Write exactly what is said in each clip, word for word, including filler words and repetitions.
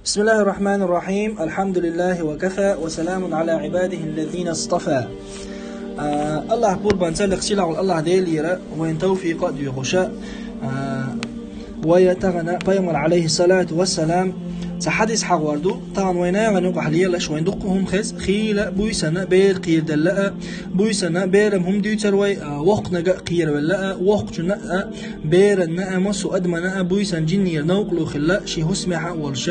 بسم الله الرحمن الرحيم. الحمد لله وكفى وسلام على عباده الذين اصطفى. А, Аллахь пурбанца, лекха сийлахь волча Аллахь Делера вайна тавфикъ а доаккхаш, а, вай тахан Пайхамара, Ӏалайхи ссалату вассалам, цхьа хьадис хьахор ду, тахан вай нахана юкъахь лелаш, вайна дуккха хӀума хеза, хийла буйсанна бер кхераделла а, буйсанна берам хӀума дуьйцур вай, а, воккханга а кхеравелла а, воккхачунна а, беранна а, массо а адаманна а, буйсанна жинера новкъарло хилла, ший хӀусамехь а волуш.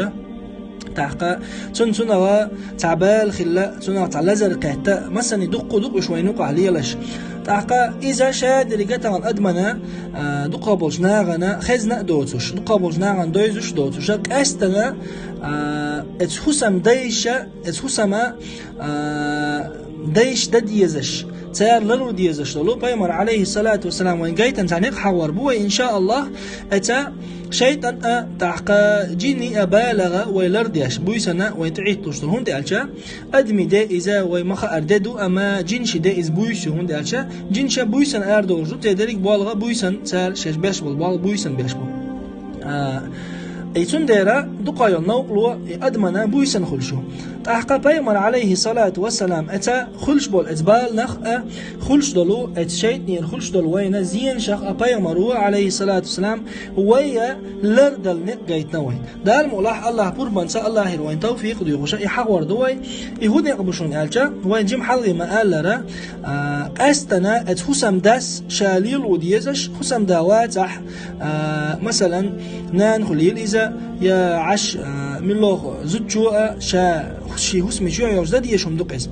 ТӀаккха цунна цунах цхьа бала хилла, цунах цхьа лазар кхетта, массане дуккха а ду уьш вайна юкъахь лелаш. ТӀаккха иза шадеррига тахан адаманна, а, дукхах болчу нахана хезна а доцуш, дукхах болчу нахана довзуш а доцуш, къаьстина, а, эцу хӀусаман дайша, эцу хӀусаман, а, дайша дан дезаш, цара лардан дезаш долу Пайхамара, Ӏалайхи ссалату вассалам, вайна гайтина цхьа некъ хьахор бу вай, иншааллахь, эцу шайтӀанан а, тӀаккха жинийн а балагӀа вай лардеш, буйсанна вайна тӀеӀитталуш долу, хӀунда аьлча адамийн де иза вай ма-хаара де ду, амма жинийн де иза буьйса ю, хӀунда аьлча жинаш буйсанна арадолуш ду, церан дерриг болх а буйсанна, цара шаьш беш болу болх буйсанна беш бу. А, и цундела дукха йолу новкъарло и адаманна буйсанна хуьлуш ю. ТӀаккха Пайхамара, Ӏалайхи ссалату вассалам, эцу хуьлуш болу эцу баланах а, хуьлуш долу эцу шайтӀанера хуьлуш долу вайна зенашах а Пайхамара, Ӏалайхи ссалату вассалам, вай лардала некъ гайтина вайна. Дала мукъ лахь, Аллахь пурбанца, Аллахьера вайна тавфикъ а доаккхаш, и хьахор ду вай. И хӀун некъ бу шуна аьлча, вайна жимма хьалха ма-аллара, а, къаьстина эцу хӀусаман дас ша лело дезаш, хӀусамда вацахь, а, масалан, нана хуьлийла иза, я Ӏаш, а, муьлхха зудчо а, ша ший хӀусаме чоьхьа йолуш дан дезаш хӀума ду-кх иза.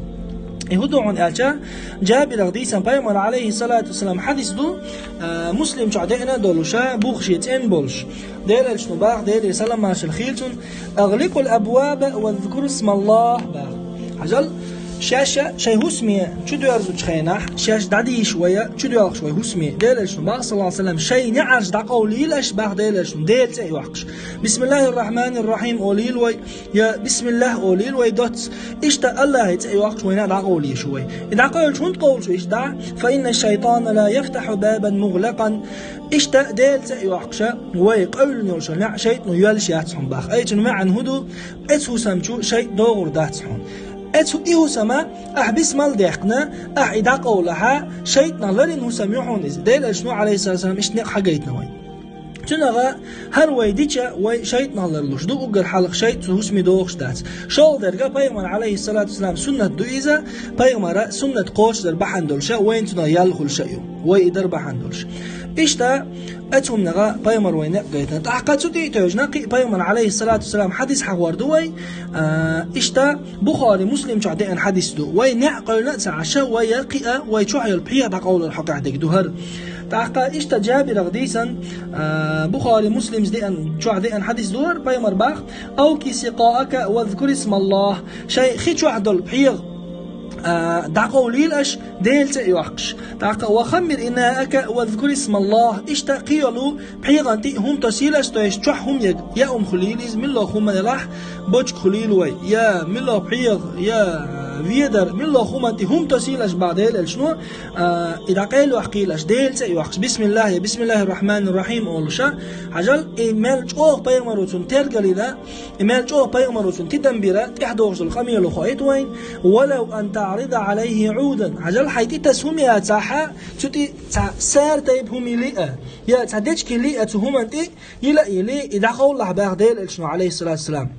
И хӀун ду хьуна аьлча, Джабирах дийцина, Пайхамара, Ӏалайхи ссалату вассалам, хьадис ду, а, Муслим чохь деана а долуш, бухахь цӀена болуш. Делан Элчано боху, Делера салам-маршалла хуьлда цунна: «أغلقوا الأبواب واذكروا اسم الله», боху. Хьажал, шаьш шайн хӀусаме чу доьрзучу хенахь, шаьш дӀадийша вай, чу доьлхуш вай хӀусаме, Делан Элчано боху, саллаллаху Ӏалайхи ва саллам, шайн неӀарш дӀакъовлийла аша, боху Делан Элчано, Делан цӀе а йоккхуш. «Бисмиллахир-рахманир-рахим» олийла вай, я «Бисмиллах» олийла вай доцца. Иштта Аллахьан цӀе а йоккхуш вайна дӀакъовлийла шу вай. И дӀакъовлуш хӀунда къовлуш ву иштта дӀа? «فإن الشيطان لا يفتح بابا مغلقا». Иштта Делан цӀе а йоккхуш, вай къевлина йолуш йолу неӀ шайтӀано йоьллуш яц хьуна, боху. Ай, цуьнан маьӀна хӀун ду? Эцу хӀусам чу шайтӀа догӀур дац хьуна. Эцу и хӀусам, ахь бисмал даьккхина, ахь и дӀакъовлахь, шайтӀанах ларйина хӀусам ю хьуна иза. Делан Элчано, Ӏалайхи ссалату вассалам, иштта некъ хьагайтина вайна. Цуьнан хӀара вай дича, вай шайтӀанах ларлуш ду, уггар хьалха шайтӀа цу хӀусаме догӀуш дац. ШолгӀа дерг Пайхамаран, Ӏалайхи ссалату вассалам, суннат ду иза, Пайхамаран суннат кхочушдар бахьана долуш, вайна цунах ял хуьлуш а ю, вай и дар бахьана долуш. Иштта, эцу хӀуманах Пайхамара вайна некъ гайтина. ТӀаккха цу тӀе а тевжина, кхин а Пайхамаран, Ӏалайхи ссалату вассалам, хьадис хьахор ду вай, а, иштта, Бухари, Муслим чохь деана хьадис ду. Вай неӀ къевлина а ца Ӏаш, вай кхин а, вай чохь йолу пхьегӀа дӀакъовлар хьокъехь дерг ду хӀара. ТӀаккха иштта Джабирах дийцина, а, Бухари, Муслимс деана, чохь деана хьадис ду хӀара, Пайхамара боху: «أوك سقاءك واذكر اسم الله». Шайн хи чохь долу пхьегӀа, а, дӀакъовлийла аша, Делан цӀе а йоккхуш. ТӀаккха: «وخمر إناءك واذكر اسم الله». Иштта кхин йолу пхьегӀан тӀе хӀума тосийла аша, то есть чохь хӀума яга, яа хӀума хуьлийла иза, муьлхха хӀума ялахь, бочка хуьлийла вай, я муьлхха пхьегӀа, я ведар, муьлхха хӀуманна тӀе хӀума тосийла аша, боху Делан Элчано, а, и дӀакъовлийла аша, Делан цӀе а йоккхуш, бисмиллах, я бисмиллахир-рахманир-рахим олуш. Хьажал, и мел чӀогӀа Пайхамаро цунна тергалйина, и мел чӀогӀа Пайхамаро цунна тидам бира, тӀаьхьа догӀуш долу къамело хоуьйту вайна: «ولو أن تعرض عليه عودا». Хьажал, хьайн тӀе таса хӀума яцахь, цу тӀе цхьа сара тайпа хӀума йилий а, я цхьа дечиг йилий а, цу хӀуманна тӀе йила а йилий, и дӀакъовлалахь, боху Делан Элчано, Ӏалайхи ссалату вассалам.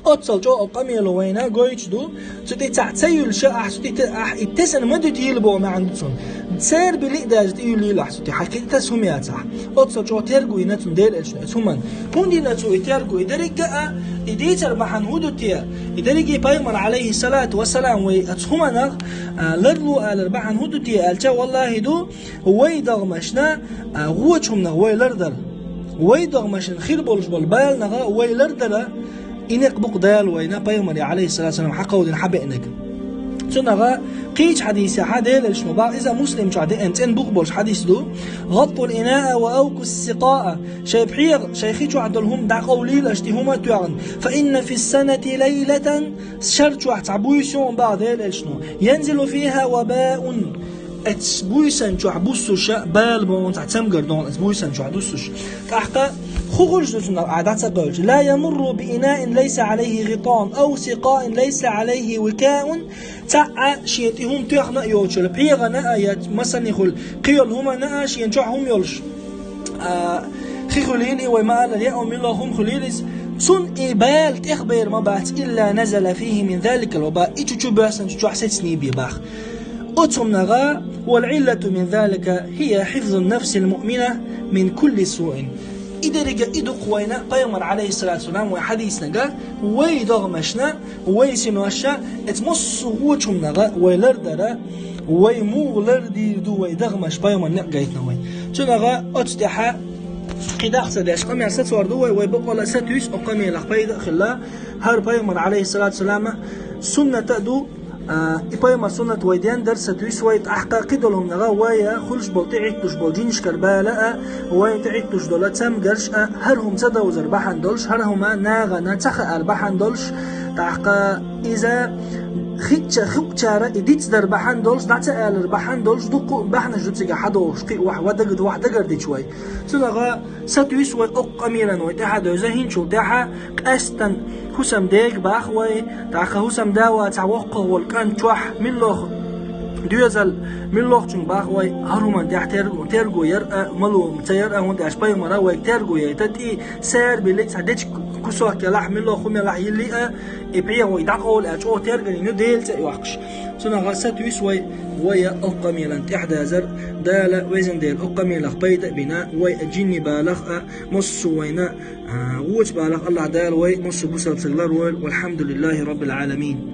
Оццул чӀогӀа къамело вайна гойтуш ду, цу тӀе цхьаъ ца юьллуш, ахь цу тӀе те-, ахь и тесна ма дуьтийла боху маьӀна ду цуьнан. Церан биле а даьлча тӀеюьллийла ахь цу тӀе, хьайн кхин таса хӀума яцахь. Оццул чӀогӀа терго йина цунна Делан Элчано оцу хӀуманна. ХӀунда йина цо и терго? И дерриге а, и дийцар бахьана хӀун ду те? И дерриге Пайхамар, Ӏалайхи ссалату вассалам, вай оцу хӀуманах, а, ларло алар бахьана хӀун ду те аьлча, валлахӀи ду, вай догӀмашна, а, гӀочу хӀуманах вай лардар. Вай догӀмашна хир болуш болу баланах вай лардар, и некъ бу-кх Дала вайна Пайхамаре, Ӏалайхи ссалату вассалам, хьакховдийна, хьабеанарг. Цунах кхечу хьадисехь Делан Элчано боху, иза Муслим чохь деана цӀена букъ болуш хьадис ду: «غطوا الإناء وأوكوا السقاء». Шайн пхьегӀа, шайн хи чохь долу хӀума дӀакъовлийла аша, тӀе хӀума а тоьхна. «فإن في السنة ليلة», шар чохь цхьа буьйса ю, боху Делан Элчано, «ينزل فيها وباء». Эцу буьйсан чохь буссуш бала боху, цхьа цамгар дохна эцу буьйсан чохь дуссуш. ТӀаккха Ху хуьлуш ду цунах а дӀа ца кхоьллича. لا يمر بإناء ليس عليه غطاء أو سقاء ليس عليه وكاء. ЦаӀ а шен тӀе хӀума тоьхна а йоцуш йолу, пхьегӀана а я масанна хуьлу, кхин йолу хӀуманна а шен чохь хӀума йолуш. А, хи хуьлийла и вай ма-аллара, я а мила хӀума хуьлийла иза. Цунна и бала тӀехбер ма бац, إلا نزل فيه من ذلك الوباء. И чу чу боьссанчу чохь сецний бен баха. Оцу хӀуманах, والعلة من ذلك هي حفظ النفس المؤمنة من كل سوء. И дерриге а и ду-кх вайна, пайхамар, алейхиссалату вассалам, вай хьадийцинарг, вай догӀмашна, вай синоша, эца массо а вочу хӀуманах вай лардара, вай муха лардийр ду вай догӀмаш, пайхамар некъ гайтина вай. Цунах оцу тӀехь кхин дӀа ца деш, къамел сацор ду вай, вай бакъволу а сатуьйсу, оцу къамелах пайда а хилла, хӀара пайхамар, алейхиссалату вассалам, суннат а ду, А, и пайхамар суннат вай ден дар сатуьйсу вай, тӀаккха кхидолу хӀуманах вай хуьлуш болу тӀеӀиттуш болу жинашкара бала а, вай тӀеӀиттуш долу цамгарш а, хӀара хӀума ца довзар бахьана долуш, хӀара хӀума нахана ца хаар бахьана долуш, тӀаккха иза хиъча-, хиъчара и дицдар бахьана долуш, дӀа ца алар бахьана долуш, дуккха а бахьанаш ду цигахь хьадогӀуш, кхин а вахь, ва дагад-, вахь дагардаьча вай. Цунах сатуьйсу вай оцу къамелан вай тӀаьхьа девза, хӀинцул тӀаьхьа къаьстина хӀусамдега баха вай, тӀаккха хӀусамда вацахь воккхах волу кӀант чохь милла доьзал, миллахчуьнга баха вай, хӀара хӀуманна тӀехь терго, терго яр а, мало ца яр а, хӀунда аьлча пайхамара вайга терго яйта, тӀе сара биллиг цхьа дечиг кусок ялахь, милла хӀума ялахь йилли а, и пхьегӀа вай дӀакъовла аьлла чӀогӀа терго йина ю, Делан цӀе а йоккхуш. Цунах сатуьйсу вай, вай а оцу къамелан тӀаьхьа дазар, Дала, везан Дела, оцу къамелах пайда а бина, вай а жинийн балах а, массо а вайна, а, вочу балах Аллах Дала вай массо а бусалба стаг ларвойла, валхьамдулиллахи раббил Ӏаламин.